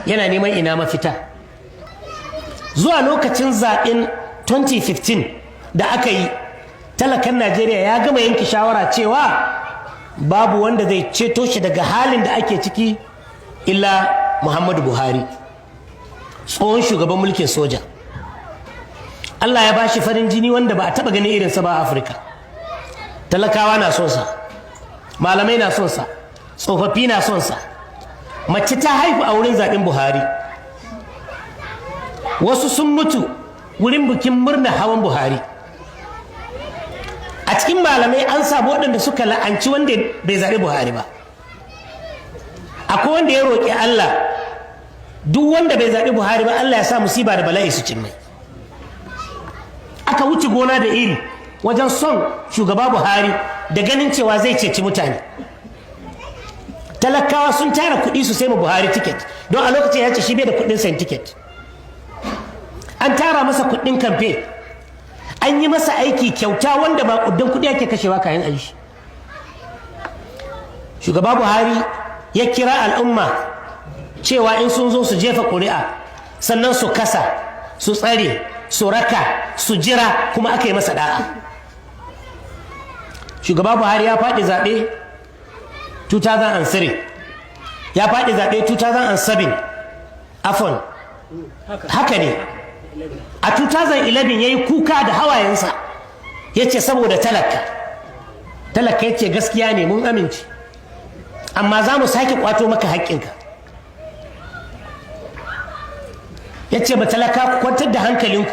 Yana neman ina mafita. Zuwa lokacin zaɓen 2015 da aka yi, talakan Najeriya ya gama yanke shawara cewa babu wanda zai ceto shi daga halin da ake ciki illa Muhammadu Buhari, tsohon shugaban mulkin soja. Allah ya bashi farin jini wanda ba a taɓa ganin irinsa ba a Afirka. Talakawa na son sa, malamai na son sa, tsofaffi na son sa. Mace ta haihu a wurin zaɓen Buhari. Wasu sun mutu wurin bikin murnar hawan Buhari. A cikin malamai an samu waɗanda suka la'anci wanda bai zaɓi Buhari ba. Akwai wanda ya roƙi Allah, duk wanda bai zaɓi Buhari ba, Allah ya sa musiba da bala'i su cimmai. Aka wuce gona da iri wajen son shugaba Buhari da ganin cewa zai ceci mutane. Talakawa sun tara kuɗi su sai ma Buhari ticket, don a lokacin ya ce shi bai da kuɗin sayan ticket. An tara masa kuɗin kamfe, an yi masa aiki kyauta wanda ba kuɗin kuɗi ake kashewa kayan aiki. Shugaba Buhari ya kira al'umma cewa in sun zo su jefa ƙuri'a, sannan su kasa, su tsare, su raka, su jira, kuma aka yi masa da'a. Shugaba Buhari ya faɗi zaɓe 2003, ya faɗi zaɓe 2007, afon haka ne, a 2011 ya yi kuka da hawayensa, ya ce saboda talaka. Talaka ya ce gaskiya ne, mun amince, amma za mu sake kwato maka haƙƙinka. Ya ce ba talaka, ku kwantar da hankalinku,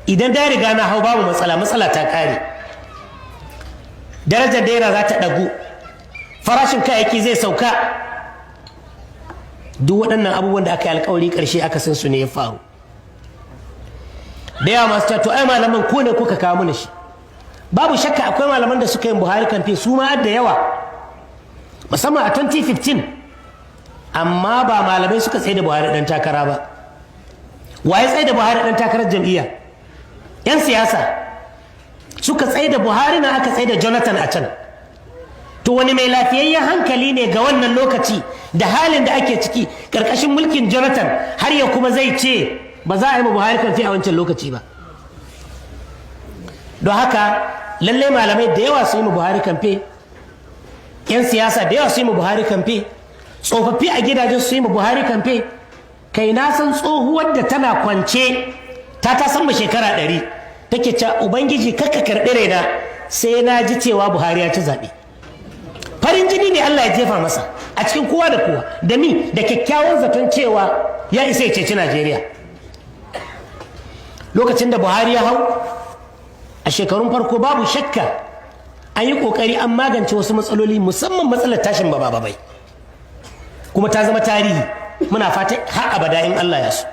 idan da riga na hau babu matsala, matsala ta ƙare, darajar naira za ta ɗagu, farashin kayayyaki zai sauka. Duk waɗannan abubuwan da aka yi alkawari, ƙarshe aka san su ne ya faru. Da yawa masu to ai malaman ko ne kuka kawo mana shi. Babu shakka akwai malaman da suka yi Buhari kamfe, su ma da yawa, musamman a 2015, amma ba malamai suka tsaye da Buhari ɗan takara ba. Waye tsaye da Buhari ɗan takarar jam'iyya? 'Yan siyasa suka tsaye da Buhari na, aka tsaye da Jonathan a can. To wani mai lafiyayyen hankali ne ga wannan lokaci da halin da ake ciki ƙarƙashin mulkin Jonathan har ya kuma zai ce ba za a yi ma Buhari kamfe a wancan lokaci ba? Don haka lallai malamai da yawa su yi ma Buhari kamfe, 'yan siyasa da yawa su yi ma Buhari kamfe, tsofaffi a gidajen su yi ma Buhari kamfe. Kai, na san tsohuwar da tana kwance ta san ma shekara 100, take cewa, "Ubangiji, kakka karɓi raina sai na ji cewa Buhari ya ci zaɓe." Farin jini ne Allah ya jefa masa a cikin kowa da kowa, da mi da kyakkyawan zaton cewa ya isa ya ceci Najeriya. Lokacin da Buhari ya hau a shekarun farko, babu shakka an yi kokari an magance wasu matsaloli, musamman matsalar tashin bama-bamai, kuma ta zama tarihi, muna fata har abada in Allah ya so.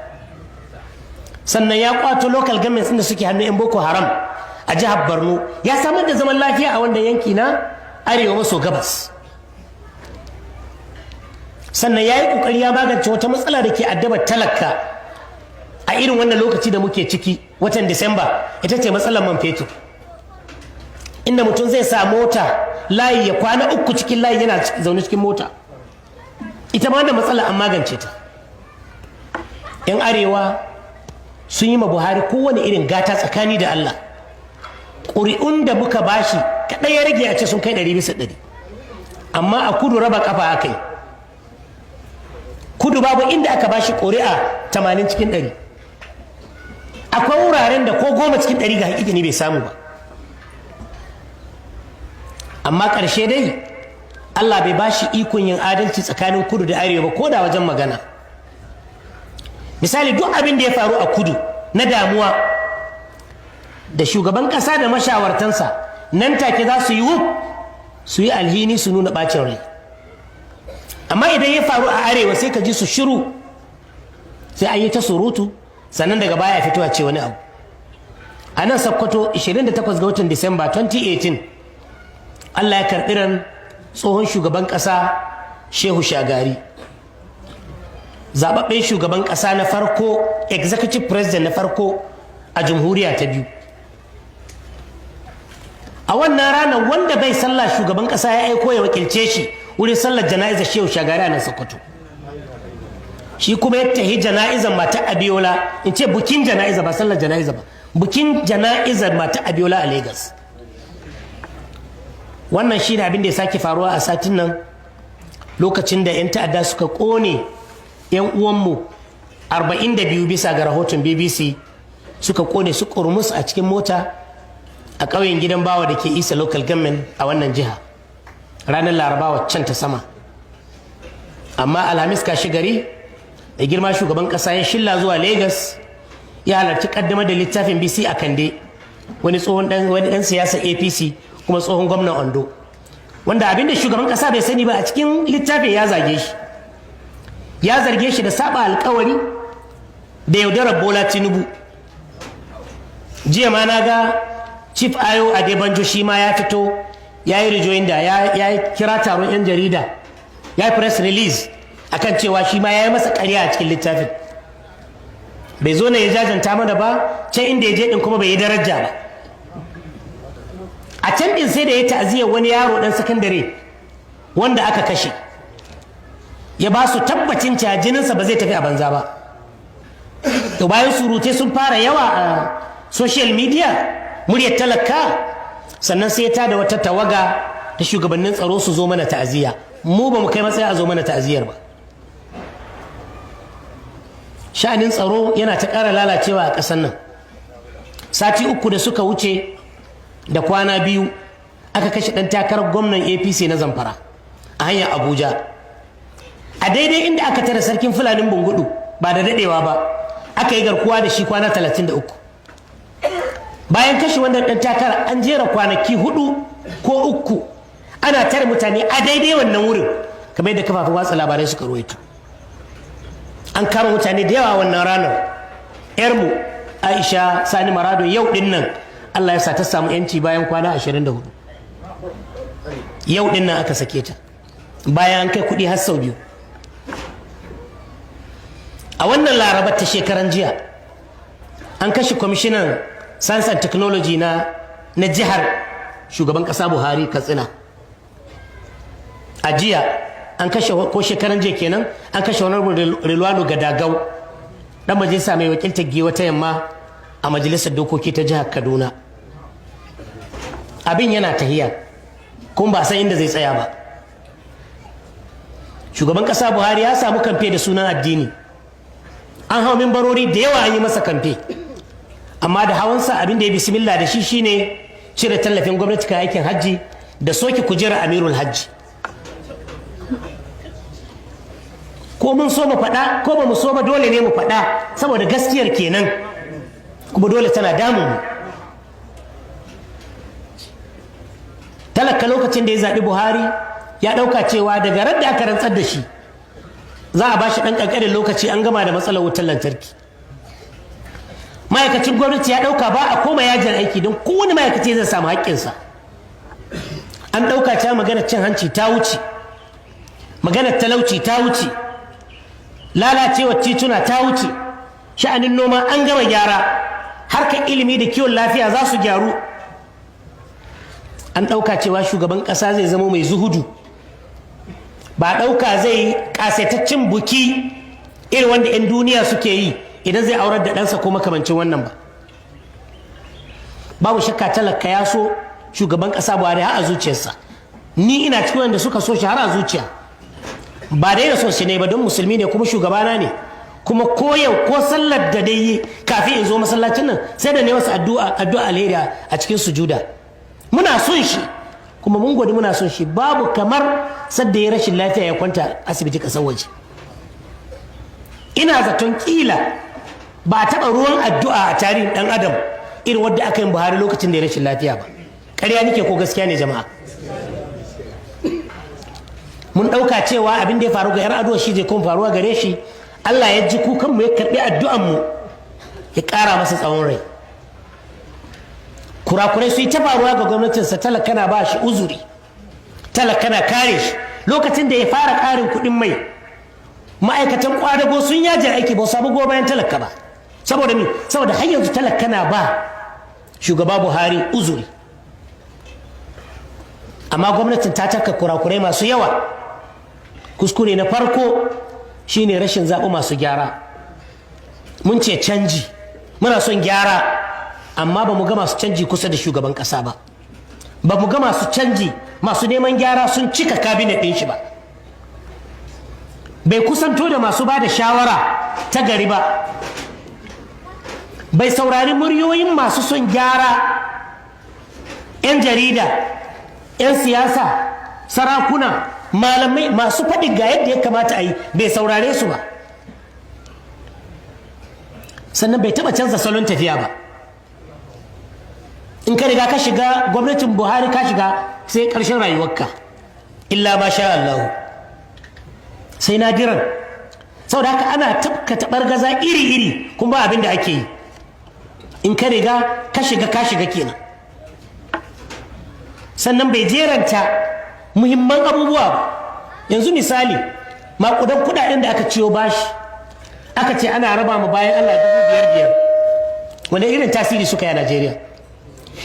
Sannan ya kwato local governments da suke hannun 'yan Boko Haram a jihar Borno, ya samar da zaman lafiya a wanda yanki na arewa maso gabas. Sannan ya yi kokari ya magance wata matsala da ke addabar talaka a irin wannan lokaci da muke ciki, watan Disamba, ita ce matsalar man fetur, inda mutum zai sa mota layi ya kwana 3 cikin layi yana zaune cikin mota. Ita ma wannan matsala an magance ta. 'Yan arewa sun yi ma Buhari kowane irin gata tsakani da Allah. Ƙuri'un da muka bashi kaɗai ya rage a ce sun kai 100%. Amma a kudu raba kafa aka yi. Kudu babu inda aka bashi ƙuri'a 80%. Akwai wuraren da ko 10% ga hakikani bai samu ba. Amma ƙarshe dai Allah bai bashi ikon yin adalci tsakanin kudu da arewa ba, ko da wajen magana. Misali, duk abin da ya faru a kudu na damuwa, da shugaban ƙasa da mashawartansa nan take za su yi wuf su yi alhini, su nuna ɓacin rai. Amma idan ya faru a arewa, sai ka ji su shiru, sai an yi ta surutu, sannan daga baya fito a ce wani abu. A nan Sakkwato, 28 ga watan Disamba 2018, Allah ya karɓi ran tsohon shugaban ƙasa Shehu Shagari, zababben shugaban ƙasa na farko, executive president na farko a jamhuriya ta biyu. A wannan ranar, wanda bai sallah, shugaban ƙasa ya aiko ya wakilce shi wurin sallar jana'izar Shehu Shagari a nan Sokoto. Shi kuma ya tahi jana'izar mata Abiola, in ce bukin jana'iza, ba sallar jana'iza ba, bukin jana'izar mata Abiola a Lagos. Wannan shi ne abin da ya sake faruwa a satin nan, lokacin da 'yan ta'adda suka kone 'yan uwanmu 42, bisa ga rahoton BBC, suka kone su kurmus a cikin mota a ƙauyen Gidan Bawa da ke Isa Local Government a wannan jiha, ranar Laraba waccan ta sama. Amma Alhamis kashi gari, da girma shugaban ƙasa ya shilla zuwa Lagos, ya halarci kaddamar da littafin Bisi Akande, wani tsohon dan wani dan siyasa APC kuma tsohon gwamnan Ondo, wanda abinda shugaban kasa bai sani ba, a cikin littafin ya zage shi, ya zarge shi da saba alkawari da yaudarar Bola Tinubu. Jiya ma na ga Chief Ayo Adebanjo, shi ma ya fito ya yi rejoinder, ya kira taron 'yan jarida, ya yi press release akan cewa shi ma ya yi masa karya a cikin littafin. Bai zo ne ya jajanta mana ba, can inda ya je din kuma bai yi daraja ba. A can din sai da ya ta'aziyar wani yaro dan sakandare wanda aka kashe, ya ba su tabbacin cewa jininsa ba zai tafi a banza ba. To, bayan surutai sun fara yawa a social media, Muryar Talaka, sannan sai ya tada wata tawaga ta shugabannin tsaro su zo mana ta'aziyya. Mu ba mu kai matsayi a zo mana ta'aziyyar ba. Sha'anin tsaro yana ta ƙara lalacewa a ƙasar nan. Sati 3 da suka wuce da kwana 2, aka kashe ɗan takarar gwamnan APC na Zamfara a hanyar Abuja, a daidai inda aka tare Sarkin Fulanin Bungudu ba da daɗewa ba, aka yi garkuwa da shi kwana 33. Bayan kashe wannan ɗan takara, an jera kwanaki 4 ko 3 ana tare mutane a daidai wannan wurin, kamar yadda kafafen watsa labarai suka ruwaito. An kama mutane da yawa wannan ranar. Yarmu Aisha Sani Marado, yau din nan Allah ya sa ta samu yanci bayan kwana 24. Yau din nan aka sake ta bayan an kai kuɗi har sau 2. A wannan Larabar ta shekaran jiya, an kashe kwamishinan Science and Technology na jihar shugaban ƙasa Buhari, Katsina. A jiya an kashe, ko shekaran jiya kenan, an kashe Honorable Rilwanu Gadagau, dan majalisa mai wakiltar Giwa ta Yamma a Majalisar Dokoki ta jihar Kaduna. Abin yana tahiya kuma ba san inda zai tsaya ba. Shugaban kasa Buhari ya samu kamfe da sunan addini. An hau mimbarori da yawa an yi masa kamfe, amma da hawansa, abin da ya bismillah da shi shine cire tallafin gwamnati kan aikin hajji da soke kujerar Amirul Hajji. Ko mun so mu faɗa ko ba mu so ba, dole ne mu faɗa, saboda gaskiyar kenan, kuma dole tana damun mu. Talaka lokacin da ya zaɓi Buhari ya ɗauka cewa daga ran da aka rantsar da shi za a ba shi ɗan ƙanƙanin lokaci an gama da matsalar wutar lantarki. Ma'aikacin gwamnati ya ɗauka ba a koma yajin aiki, don kowane ma'aikaci zai samu haƙƙinsa. An ɗauka cewa maganar cin hanci ta wuce, maganar talauci ta wuce, lalacewar tituna ta wuce, sha'anin noma an gama gyara, harkar ilimi da kiwon lafiya za su gyaru. An ɗauka cewa shugaban ƙasa zai zama mai zuhudu, ba ɗauka zai ƙasaitaccen buki irin wanda 'yan duniya suke yi idan zai aurar da ɗansa ko makamancin wannan ba. Babu shakka talaka ya so shugaban ƙasa Buhari har a zuciyarsa. Ni ina cikin wanda suka so shi har a zuciya. Ba dai da son shi ne ba, don musulmi ne kuma shugabana ne, kuma ko yau ko sallar da dai yi kafin in zo masallacin nan, sai da ne masa addu'a, addu'a alheri a cikin sujuda. Muna son shi kuma mun gwadi muna son shi. Babu kamar sadda ya rashin lafiya ya kwanta asibiti kasar waje. Ina zaton kila ba a taɓa ruwan addu'a a tarihin ɗan adam irin wadda aka yi Buhari lokacin da ya rashin lafiya ba. Ƙarya nake ko gaskiya ne, jama'a? Mun ɗauka cewa abin da ya faru ga 'Yar'aduwa shi zai kuma faruwa gare shi. Allah ya ji kukanmu, ya karɓi addu'anmu, ya ƙara masa tsawon rai. Kurakurai su yi ta faruwa ga gwamnatinsa, talaka na ba shi uzuri, talaka na kare shi. Lokacin da ya fara ƙarin kuɗin mai, ma'aikatan kwadago sun yajin aiki, ba su samu goyon bayan talaka ba. Saboda mi? Saboda har yanzu talaka na ba shugaba Buhari uzuri. Amma gwamnatin ta taka kurakurai masu yawa. Kuskure na farko, Shine rashin zaɓi masu gyara. Mun ce canji, muna son gyara, amma ba mu ga masu canji kusa da shugaban ƙasa ba. Ba mu ga masu canji, masu neman gyara sun cika cabinet ɗin shi ba. Bai kusanto da masu ba da shawara ta gari ba. Bai saurari muryoyin masu son gyara, 'yan jarida, 'yan siyasa, sarakuna, malamai, masu faɗi ga yadda ya kamata a yi, bai saurare su ba. Sannan bai taɓa canza salon tafiya ba. In ka riga ka shiga gwamnatin Buhari, ka shiga sai ƙarshen rayuwarka, illa ma sha Allahu, sai nadiran. Saboda haka ana tafka taɓargaza iri-iri, kuma ba abin da ake yi. In ka riga ka shiga, ka shiga kenan. Sannan bai jeranta muhimman abubuwa ba. Yanzu misali, makudan kudaden da aka ciyo bashi aka ce ana raba mu bayan Allah 5,000 5,000, wanda irin tasiri suka yi a Najeriya?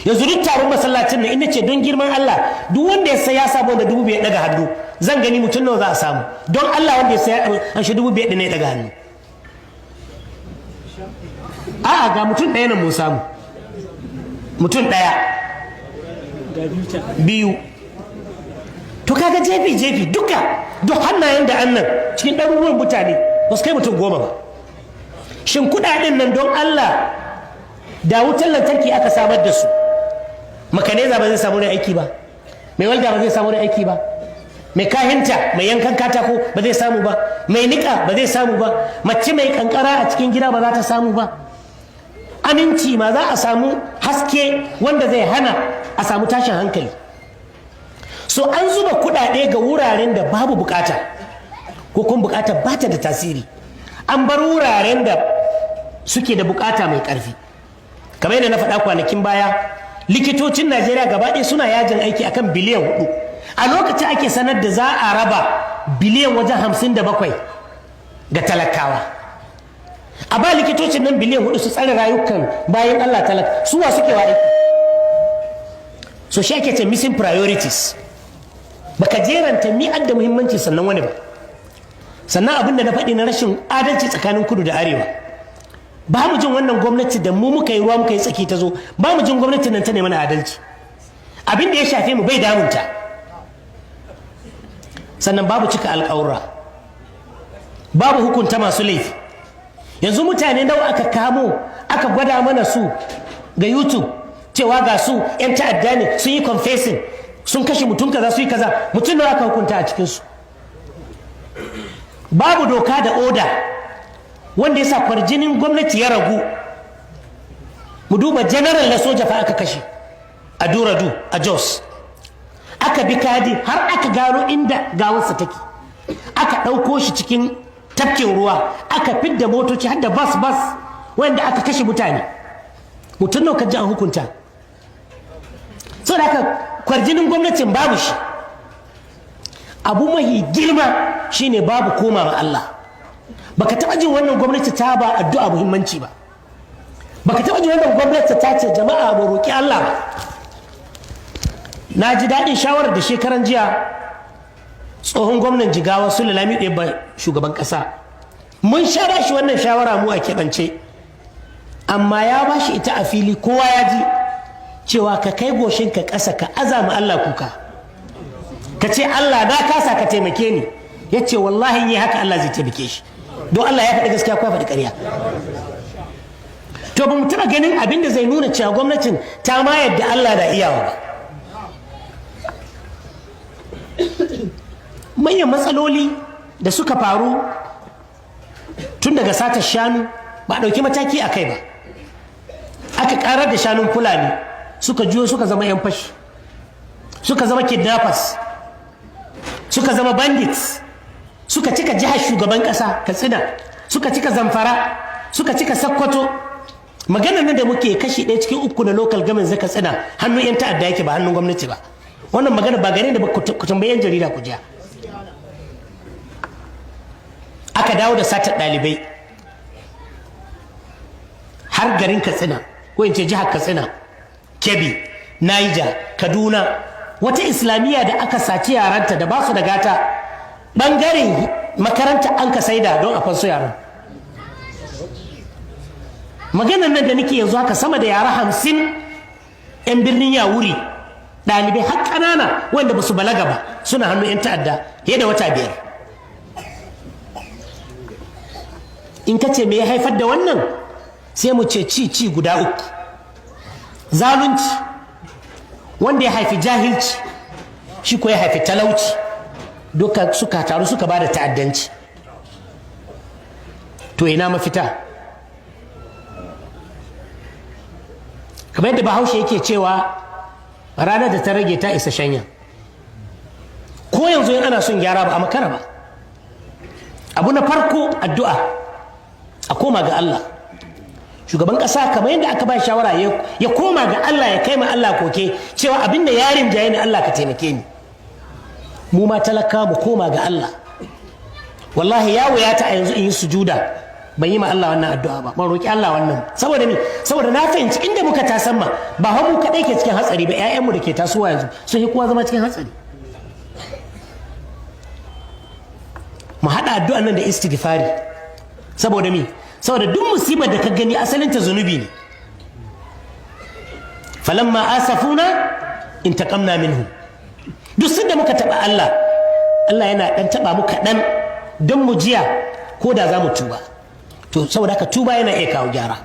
Yanzu duk taron masallacin nan, ina ce don girman Allah, duk wanda ya sai ya samu wanda 5,000 daga hannu, zan gani mutum nawa za a samu. Don Allah, wanda ya sai an shi 5,000 ɗin ne daga hannu. A'a, ga mutum ɗaya nan mun samu, mutum ɗaya, biyu. To kaga jefi jefi duka, duk hannayen da annan cikin ɗaruruwan mutane ba su kai mutum 10 ba. Shin kuɗaɗen nan, don Allah, da wutar lantarki aka samar da su, makaneza ba zai samu da aiki ba, mai walda ba zai samu da aiki ba, mai kahinta, mai yankan katako ba zai samu ba, mai niƙa ba zai samu ba, mace mai kankara a cikin gida ba za ta samu ba? Aminci ma za a samu, haske wanda zai hana a samu tashin hankali. So an zuba kuɗaɗe ga wuraren da babu bukata, ko kuma bukata ba ta da tasiri. An bar wuraren da suke da bukata mai ƙarfi. Kamar yadda na faɗa kwanakin baya, likitocin Najeriya gaba ɗaya suna yajin aiki akan biliyan 4. A lokacin ake sanar da za a raba biliyan wajen 57 ga talakawa. A ba likitocin nan biliyan 4 su tsare rayukan bayan Allah talaka, suwa suke wa aiki? So shi ake ce missing priorities. Baka jeranta mi'ad da muhimmanci sannan wani ba. Sannan abin da na faɗi na rashin adalci tsakanin kudu da arewa, ba mu jin wannan gwamnati da mu muka yi ruwa muka yi tsaki ta zo, ba mu jin gwamnati nan ta mana adalci. Abin da ya shafe mu bai damunta. Sannan babu cika alƙawura, babu hukunta masu laifi. Yanzu mutane nawa aka kamo, aka gwada mana su ga YouTube cewa ga su 'yan ta'adda ne, sun yi confessing, sun kashe mutum kaza, su yi kaza? Mutum nawa aka hukunta a cikinsu? Babu doka da oda, wanda ya sa kwarjinin gwamnati ya ragu. Mu duba general na soja fa aka kashe a Duradu a Jos. Aka bi kadi har aka gano inda gawarsa take, aka ɗauko shi cikin tafkin ruwa, aka fidda motoci har da bus bus wanda aka kashe mutane. Mutum nawa ji an hukunta? Saboda haka kwarjinin gwamnatin babu shi. Abu mahi girma shine babu koma ma Allah. Baka taɓa jin wannan gwamnati ta ba addu'a muhimmanci ba. Baka taɓa jin wannan gwamnati ta ce jama'a mu roƙi Allah ba. Na ji daɗin shawarar da shekaran jiya tsohon gwamnan Jigawa Sule Lamido ba shugaban ƙasa. Mun sha ba shi wannan shawara mu a keɓance, amma ya ba shi ita a fili, kowa ya ji, cewa ka kai goshinka ƙasa, ka azama Allah kuka, ka ce Allah na kasa, ka taimake ni. Ya ce wallahi yi haka Allah zai taimake shi. Don Allah, ya faɗi gaskiya ko ya faɗi ƙarya? To ba mu taɓa ganin abin da zai nuna cewa gwamnatin ta ma yadda Allah da iyawa ba. Manyan matsaloli da suka faru tun daga satar shanu, ba a ɗauki mataki a kai ba. Aka ƙarar da shanun Fulani, suka juyo suka zama 'yan fashi, suka zama kidnappers, suka zama bandits, suka cika jihar shugaban ƙasa Katsina, suka cika Zamfara, suka cika Sakkwato. Maganar nan da muke, kashi 1 cikin 3 na local government zai Katsina hannun 'yan ta'adda yake, ba hannun gwamnati ba. Wannan magana ba gare da ba, ku tambayi 'yan jarida ku jiya. Aka dawo da satar ɗalibai har garin Katsina, ko in ce jihar Katsina, Kebbi, Niger, Kaduna. Wata islamiyya da aka saci yaranta da ba su da gata, ɓangaren Makaranta an ka saida don a fanso yaran. Maganar nan da nake yanzu haka, sama da yara 50 'yan Birnin Yawuri, ɗalibai har ƙanana wanda ba su balaga ba, suna hannun 'yan ta'adda fiye da wata 5. In ka ce me ya haifar da wannan, sai mu ce ci ci guda uku: zalunci, wanda ya haifi jahilci, shi ko ya haifi talauci, duka suka taru suka ba da ta'addanci. To ina mafita? Kamar yadda Bahaushe yake cewa, ranar da ta rage ta isa shanya. Ko yanzu in ana son gyara, ba a makara ba. Abu na farko, addu'a, a koma ga Allah. Shugaban ƙasa, kamar yadda aka ba shawara, ya koma ga Allah, ya kai ma Allah koke cewa abin da yarin jaye ni, Allah ka taimake ni. Mu ma talaka mu koma ga Allah. Wallahi ya wuyata a yanzu in yi sujuda ban yi ma Allah wannan addu'a ba, ban roki Allah wannan. Saboda ni, saboda na fahimci inda muka tasamma, ba mu kaɗai ke cikin hatsari ba, 'ya'yanmu da ke tasowa yanzu sun yi kowa zama cikin hatsari. Mu haɗa addu'an nan da istighfari. Saboda mi? Saboda duk musibar da ka gani, asalinta zunubi ne. Falamma asafuna intaqamna minhum. Duk sanda muka taɓa Allah, Allah yana ɗan taɓa mu kaɗan don mu jiya ko da za mu tuba. To saboda haka, tuba yana iya kawo gyara.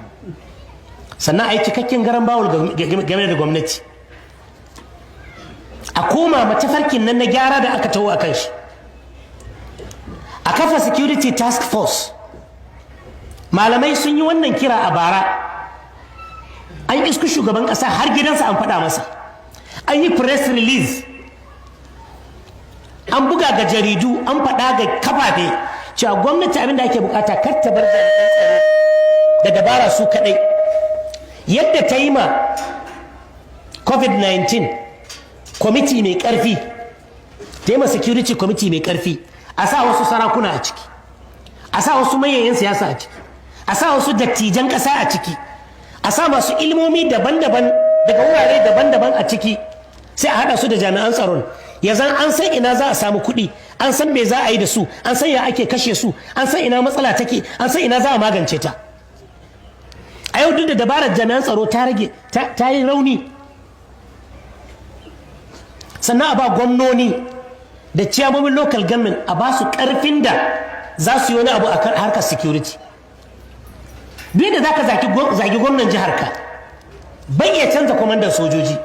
Sannan a yi cikakken garan bawul game da gwamnati, a koma matafarkin nan na gyara da aka taho a kan shi, a kafa security task force. Malamai sun yi wannan kira a bara, an isku shugaban kasa har gidansa an faɗa masa, an yi press release, an buga ga jaridu, an faɗa ga kafafe cewa gwamnati abinda ake bukata, kar ta bar jami'an tsaro da dabara su kaɗai. Yadda ta yi ma COVID-19 kwamiti mai ƙarfi, ta yi ma security kwamiti mai ƙarfi, a sa wasu sarakuna a ciki, a sa wasu manyan 'yan siyasa a ciki, a sa wasu dattijan ƙasa a ciki, a sa masu ilmomi daban-daban daga wurare daban-daban a ciki, sai a haɗa su da jami'an tsaron. Ya zan an san ina za a samu kuɗi, an san me za a yi da su, an san ya ake kashe su, an san ina matsala take, an san ina za a magance ta. A yau, duk da dabarar jami'an tsaro ta rage, ta yi rauni. Sannan a ba gwamnoni da ciyamomin local government, a ba su karfin da za su yi wani abu a harkar security. Duk da za ka zagi gwamnan jihar ka, bai iya canza kwamandan sojoji,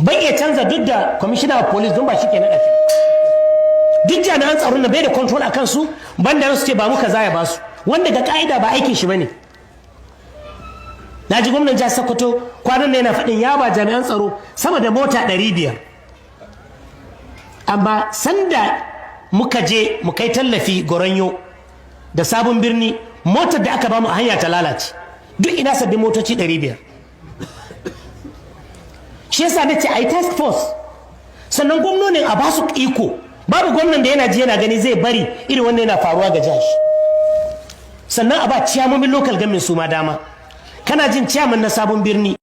bai iya canza duk da commissioner of police, don ba shi ke naɗa shi. Duk jami'an tsaron na bai da control a kansu, banda su ce ba mu kaza ya ba su, wanda ga ka'ida ba aikin shi bane. Na ji gwamnan jihar Sokoto kwanan nan yana faɗin ya ba jami'an tsaro sama da mota 500, amma sanda muka je mu kai tallafi Goronyo da Sabon Birni, motar da aka bamu a hanya ta lalace. Duk ina sabbin motoci 500? Shi yasa na ce a yi task force. Sannan gwamnonin a ba su iko. Babu gwamnan da yana ji yana gani zai bari irin wannan yana faruwa ga jihar. Sannan a ba ciyamomin local government su ma dama. Kana jin ciyaman na Sabon Birni